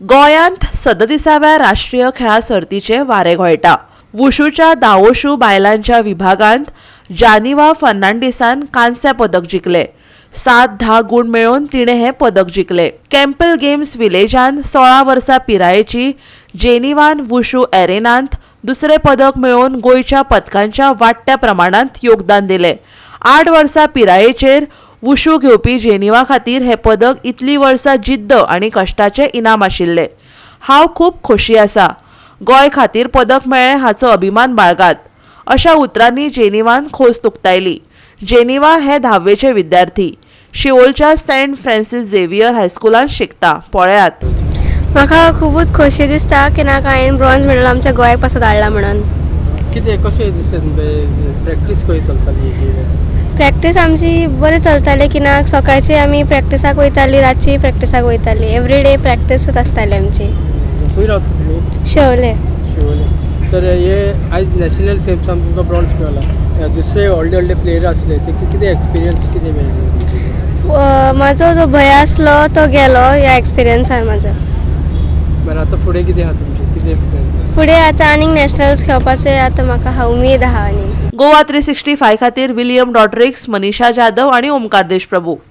गोंयांत 37व्या राष्ट्रीय खेळां सर्तीचें वारें घोळटा. वुशूच्या दावोशू बायलांच्या विभागांत जानिवा फर्नांडीसान कांस्य पदक जिखलें. 7-10 गूण मेळोवन तिणें हें पदक जिखलें. कॅम्पेल गेम्स विलेजान 16 वर्सां पिरायेची जेनिवान वुशू एरेनांत दुसरें पदक मेळोवन गोंयच्या पदकांच्या वाडट्या प्रमाणांत योगदान दिलें. 8 वर्सां पिरायेचेर वुशू घेवपी जेनिवा खातीर हें पदक इतलीं वर्सां जिद्द आनी कश्टाचें इनाम आशिल्लें. हांव खूब खोशी आसा. गोंय खातीर पदक मेळ्ळें हाचो अभिमान बाळगात, अशा उतरांनी जेनिवान खोस उक्तायली. जेनिवा हे 10वेचे विद्यार्थी, शिवोलच्या सेंट फ्रांसीस झेवियर हायस्कुलांत शिकता. पळयात. म्हाका खुबूच खोशी दिसता की नाका हांवें ब्रॉन्ज मेडल आमच्या गोंयाक पासत हाडला म्हणून. कितें कशें दिसता तुमकां? प्रॅक्टीस खंय चलताली हेजी? प्रॅक्टीस आमची बरी चलताली की ना, सकाळची आमी प्रॅक्टिसाक वयताली, रातची प्रॅक्टिसाक वयताली, एवरी डे प्रॅक्टीसूच आसताली आमची. खंय रावता तुमी? शिवले. शिवोले. तर हे आयज नॅशनल गेम्सान तुमकां ब्रॉन्ज मेळ्ळा. दुसरे व्हडले व्हडले प्लेयर आसले, ते कितें एक्सपिरियन्स कितें मेळ्ळें? म्हाजो जो भंय आसलो तो गेलो ह्या एक्सपिरियन्सान म्हाजो. बरें, आतां फुडें कितें आहा तुमचें, कितें प्लॅन? फुडें आतां आनीक नॅशनल्स खेळपाचें आतां म्हाका आहा, उमेद आहा आनीक. गोवा 365 खातीर विलियम रॉड्रिक्स, मनीषा जाधव आनी ओमकार देशप्रभू.